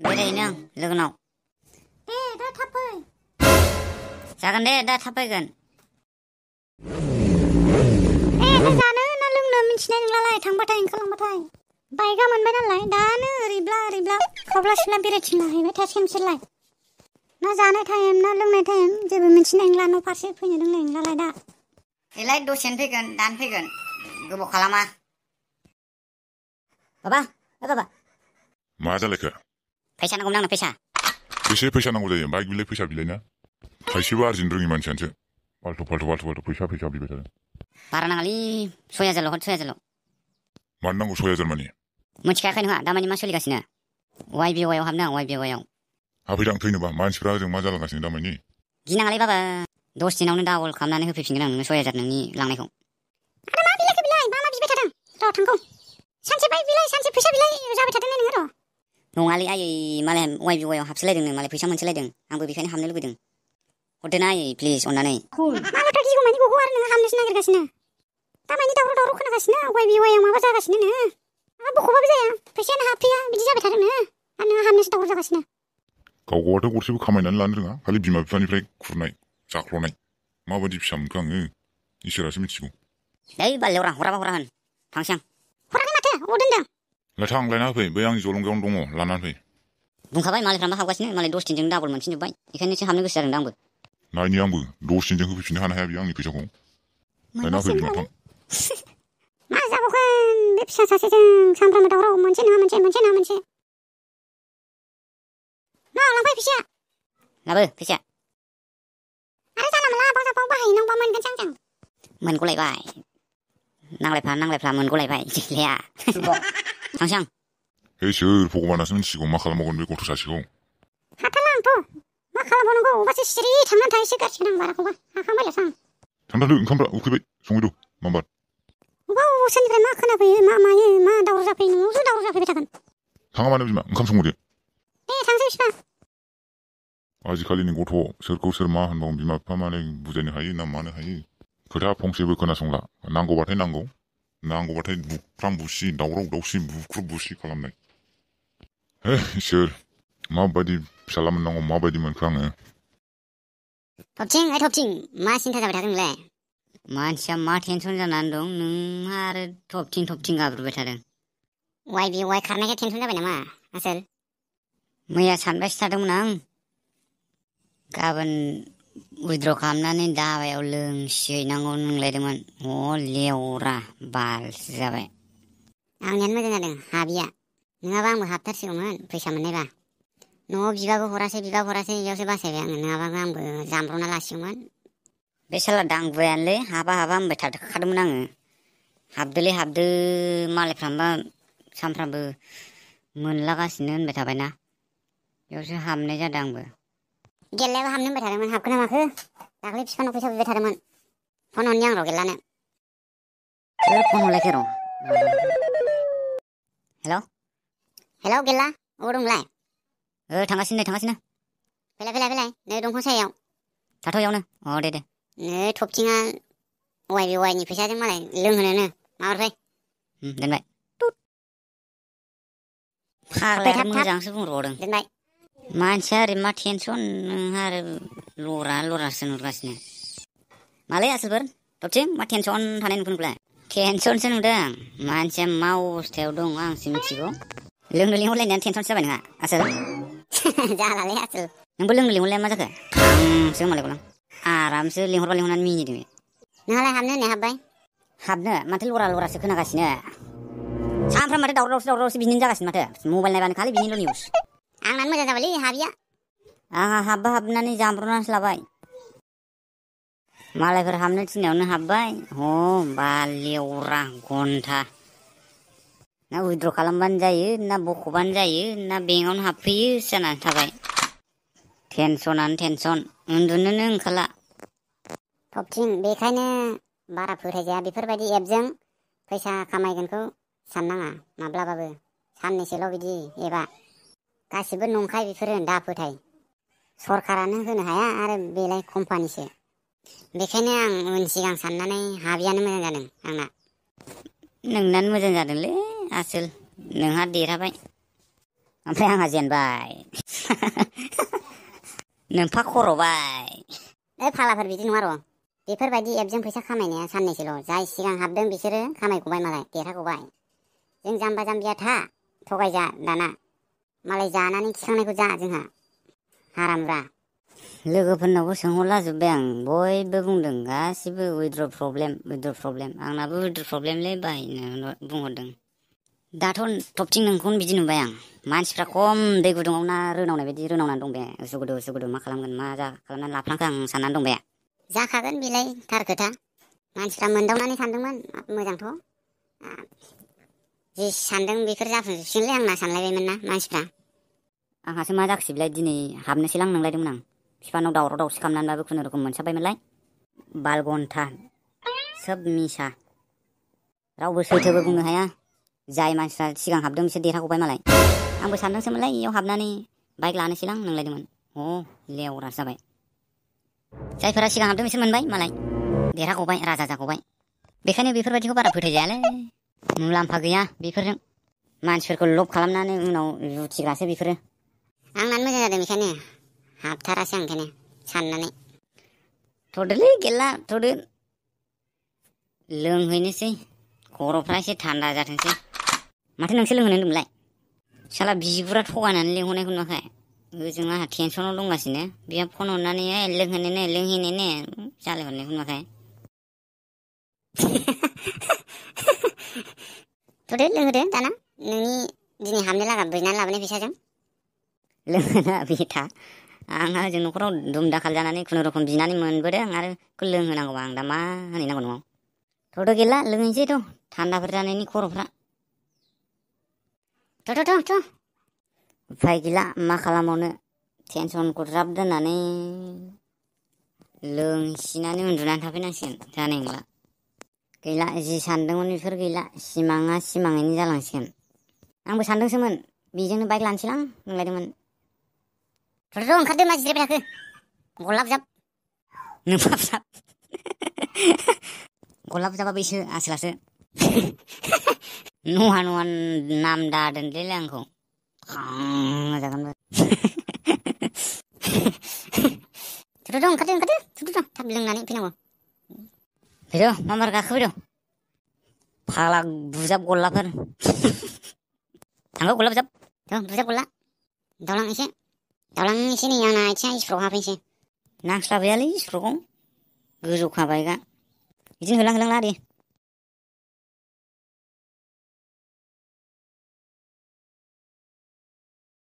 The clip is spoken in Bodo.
बेरायहैनो आं लोगोनाव। दे दा थाब फै। जागोन दे दा थाब फैगोन। दा जानो ना लोंनो मिन्थिनाय नंलालाय थांबाथाय ओंखारलांबाथाय। बाइकआ मोनबाय नालाय दानो ओरैब्ला खावब्ला सिब्ला बेरायथिंला हैबाय थासिगोन बिसोरलाय। ना जानाय टाइम ना लोंनाय टाइम जेबो मिन्थिनाय नंला न' फारसे फैनो रोंनाय नंलालाय दा। बेलाय दसेनो फैगोन दानो फैगोन गोबाव खालामा। बाबा मा जालायखो? फैसा नांगौमोन आंनो फैसा। बेसे फैसा नांगौ जायो बाइक बिलाय फैसा बिलायना? थाइसेबो आरजिनो रोङि मानसियानोसो फाल्थु फैसा बिबाय थादों। बारा नाङालै 6,000 हर 6,000। मानो नांगौ 6,000 मानि? मिथिखायाखै नोंहा दामानि मा सोलिगासिनो? YBY आव हाबनो आं YBY आव। हाफैदां थैनोबा मानसिफ्रा ओजों मा जालांगासिनो दामानि? गिनाङालै बाबा 10 दिनावनो डाबल खालामनानै होफैफिनगोन आं नोंनो 6,000 नोंनि लांनायखौ। आरो मा बिलायखो बिलाय मा बिबाय थादों? र' थांगौ। सानसे बाइक बिलाय सानसे फैसा बिलाय जाबाय थादों नोङो र'। नङालै आयै मालाय YBY आव हाबसोलायदों मालाय फैसा मोनसोलायदों आंबो बेखायनो हाबनो लुबैदों। हरदो ना आयै प्लिज अननानै। मालायफ्रा गिगौमानि गगौ आरो नोङो हाबनोसो नागिरगासिनो। दामानि दावराव खोनागासिनो YBY आव माबा जागासिनो नो। बख'बाबो जाया फैसायानो हाबफैया बिदि जाबाय थादों नो आरो नोङो हाबनोसो दावराव जागासिनो। गावगावाथ' गरसेबो खामायनानै लानो रोङा खालि बिमा बिफानिफ्राय खुरनाय जाख्ल'नाय। माबायदि फिसा मोनखो आङो इसोरासो मिथिगौ। ओइ बालियाव हराबा हरा होन थांसै आं। हराखै माथो अबाव दोनदों? थां लायना होफै बै आंनि जलंगायावनो दङ लानानै फै। बुंखाबाय मालायफ्राबो हाबगासिनो मालाय 10 दिनजों डाबल मोनफिनजोब्बाय बेखायनोसो हाबनो गोसो जादों दा आंबो। नायनि आंबो 10 दिनजों होफैफिननो हानो हाया बियो आंनि फैसाखौ। लायना होफै बिमा थां। मा जाबावगोन बे फिसा सासेजों सामफ्रामबो दावराव मोनसे नङा मोनसे। ना लांफै फैसाया। लाबो फैसाया। आरो जानला मोनला बाजारफ्राव बाहायनांबा मोनगोन जों। मोनगलायबाय नांलायफ्ला मोनगलायबाय गैलाया। थांसै आं। सोर भगबानासो मिथिगौ मा खालामबावगोन बे गथ' सासेखौ। हाथारला आंथ' मा खालामबावनांगौ अबासो सिरि थांनानै थाहैसो गारसिगोन आं बाराखौबा हाखांबायलसो आं। थांथारदो ओंखामफ्रा उखैबाय संहैदो माबार। अबाव सोरनिफ्राय मा खोनाफैयो मा मायो मा दावराव जाफैयो न'आवसो दावराव जाफैबाय थागोन। थाङा मानो बिमा ओंखाम संहैदो। दे थांसै बिफा। आजिखालिनि गथ' सोरखौ सोर मा होनबावो बिमा बिफा माने बुजायनो हायो ना मानो हायो। खोथा फंसेबो खोनासंला नांगौबाथाय नांगौबाथाय बुख्रां बुसि दावराव दावसि बुख्रुब बुसि खालामनाय। इसोर माबायदि फिसाला मोननांगौ माबायदि मोनखो आङो। थबथिं मा सिन्था जाबाय थादों नोंलाय? मानसिया मा टेनसन जानानै दं नोंहा आरो थबथिं गाब्रबाय थादों। YBY खारनायखाय टेनसन जाबाय नामा आसोल? मैया सानबायसो थादोंमोन आं गाबोन उइद्र' खालामनानै दाबायाव लोंसिहैनांगौ नंलायदोंमोन। लेवरा बालसो जाबाय। आंनियानो मोजां जादों हाबिया नङाबा आंबो हाबथारसिगौमोन फैसा मोननायबा। न'आव बिबाबो हरासै इयावसो बासायबाय आङो नङाबा आंबो जामब्रना लासिगौमोन। बे साला दांबुवायानोलै हाबा होनबाय थाखादोंमोन आङो। हाबदोलै हाबदो मालायफ्राबा सानफ्रामबो मोनलागासिनो होनबाय थाबायना बेयावसो हाबनाय जादों आंबो। गेल्लायाबो हाबनो होनबाय थादोंमोन हाबखोना माखो दाख्लै बिफानाव फैसा बिबाय थादोंमोन। फन हरनि आं र' गेल्लानो। सोर फन हरलायखो र'। हेल' गेल्ला अबाव दं नोंलाय? थांगासिनो। फैलाय नै दंफां सायायाव। थाथ' इयावनो दे। नै थबथिङा YBY नि फैसाजों मालाय लोंहोनोनो माबार फै। दोनबाय। हाबफै फाग्लाया थाब मोजांसो बुंहरबावदों। दोनबाय। मानसिया ओरै मा टेनसन नोंहा आरो लरासो नुगासिनो। मालै आसोलफोर थबथिं मा टेनसन थानाय नुखो नोंखौलाय? टेनसनसो नुदों मानसिया मा अबस्थायाव दं आंसो मिथिगौ। लोंनो लिंहरलायनायानो टेनसनसो जाबाय नोंहा आसोल। जालालै आसोल। नोंबो लोंनो लिंहरलाया मा जाखो? आंसो मालायखौलां आरामसो लिंहरनानै मिनिदों। नोंहालाय हाबनो होननाया हाबबाय? हाबनो माथो लरासो खोनागासिनो। सानफ्रामबो माथो दावरावसो बिनिनो जागासिनो माथो मबाइल नायबानो खालि बिनिल' निउस। आंनानो मोजां जाबायलै हाबिया। आंहा हाबनानै जामब्रनासो लाबाय। मालायफोर हाबनो थिननायावनो हाबबाय लेवरा घन्टा। ना उइद्र' खालामबानो जायो ना बख'बानो जायो ना बेंकआवनो हाबफैयो जानानै थाबाय। टेनसनानो टेनसन उन्दुनोनो ओंखारला। थबथिं बेखायनो बारा फोथायजाया बेफोरबायदि एपजों फैसा खामायगोनखौ साननाङा माब्लाबाबो। साननैसोल' बिदि एबा गासिबो नंखाय बेफोरो दा फोथाय। सरखारानो होनो हाया आरो बेलाय कम्पानिसो। बेखायनो आं उन सिगां साननानै हाबियानो मोजां जादों आंना। नोंनानो मोजां जादोंलै आसोल नोंहा देरहाबाय। ओमफ्राय आंहा जेनबाय नोंफा खर'बाय। फाग्लाफोर बिदि नङा र'। बेफोरबायदि एपजों फैसा खामायनाया साननैसोल'। जाय सिगां हाबदों बिसोरो खामायगबाय मालाय, देरहागबाय। जों जाम्बा जाम्बिया था, थगायजा दाना। मालाय जानानै थिखांनायखौ जा जोंहा। हारामब्रा। लोगोफोरनावबो सोंहरलाजोब्बाय आं, बयबो बुंदों गासिबो उइद्र' प्रब्लेम। आंनाबो उइद्र' प्रब्लेमलै बाहायनो बुंहरदों। दाथ' टपथिं नोंखौनो बिदि नुबाय आं। मानसिफ्रा खम दै गुदुङाव ना रोनावनाय बायदि रोनावनानै दं बे। उसुगुदु मा खालामगोन मा खालामनानै लाफ्लांखो आं साननानै दं बे। जाखागोन बेलाय थार खोथा। मानसिफ्रा मोनदावनानै सानदोंमोन मोजांथ'। जि सानदों बेफोर जाफुंजोबसिगोनलै आंना सानलायबायमोन ना मानसिफ्रा। आंहासो मा जाखोसैलाय दिनै हाबनोसैलां नंलायदोंमोन आं। बिफानाव दावराव दावसि खालामनानैबाबो खुनुरुखुम मोनसाबबायमोनलाय। बालघन्टा सोब मिसा। रावबो सैथोबो बुंनो हाया। जाय मानसिफ्रा सिगां हाबदों बिसोर देरहागबाय मालाय। आंबो सानदोंसोमोनलाय इयाव हाबनानै बाइक लानोसैलां नंलायदोंमोन। लेवरासो जाबाय। जायफोरा सिगां हाबदों बिसोर मोनबाय मालाय, देरहागबाय, राजा जागबाय। बेखायनो बेफोरबायदिखौ बारा फोथायजायालै। मुलाम्फा गैया बेफोरजों। मानसिफोरखौ लब खालामनानै उनाव लुथिग्रासो बेफोरो। आंनानो मोजां जादों बेखायनो हाबथारासै आं ओंखायनो साननानै। थ'दोलै गेला थ'दो। लोंहैनोसै, खर'फ्रा एसे थान्दा जाथोंसै। माथो नोंसो लोंहोनो होन्दोंमोनलाय? साला बिगुरा थगायनानै लिंहरनायखौ नुवाखै? ओजों आंहा टेनसनाव दंगासिनो, बेहा फन हरनानै लोंहैनो जालायहरनायखौ नुवाखै? थ'दो लोंहोदो दाना नोंनि दिनै हाबनो लागा बिनानै लाबोनाय फैसाजों। लोंहोना बेथा। आंहा ओजों न'खराव दुम दाखाल जानानै खुनुरुखुम बिनानै मोनबोदों आरो बेखौ लोंहोनांगौबा आं दा मा होनहैनांगौ न'आव? थ'दो गैला लोंहैनोसैथ' थान्दाफोर जानायनि खर'फ्रा। थ'। उफाय गैला मा खालामबावनो। टेनसनखौ ज्राब दोननानै लोंसिनानै उन्दुनानै थाफैनांसिगोन। जानाय नंला। गैला जि सानदोंमोन बेफोर गैला। सिमाङा सिमाङैनो जालांसिगोन। आंबो सानदोंसोमोन बेजोंनो बाइक लानोसैलां नंलायदोंमोन। थ' ओंखारदो मा जिरायबाय थाखो? गलाब जाब। गलाब जाबा बैसो आसोलासो। नहा नाम दादोनलै आंखौ। थ' ओंखारदो थ' थाब लोंनानै फैनांगौ। फैद' मा बार गाखोफैद'। फाग्ला बुजाब गल्लाफोर। थांगौ गलाब जाब। थ' बुजाब गल्ला। दावलां एसे नै आंना आथिङा स्कुलाव हाबफैनोसै। नांस्लाबहैयालै स्कुलाव गोजौखा बाइकआ। बिदिनो होलां ला दे।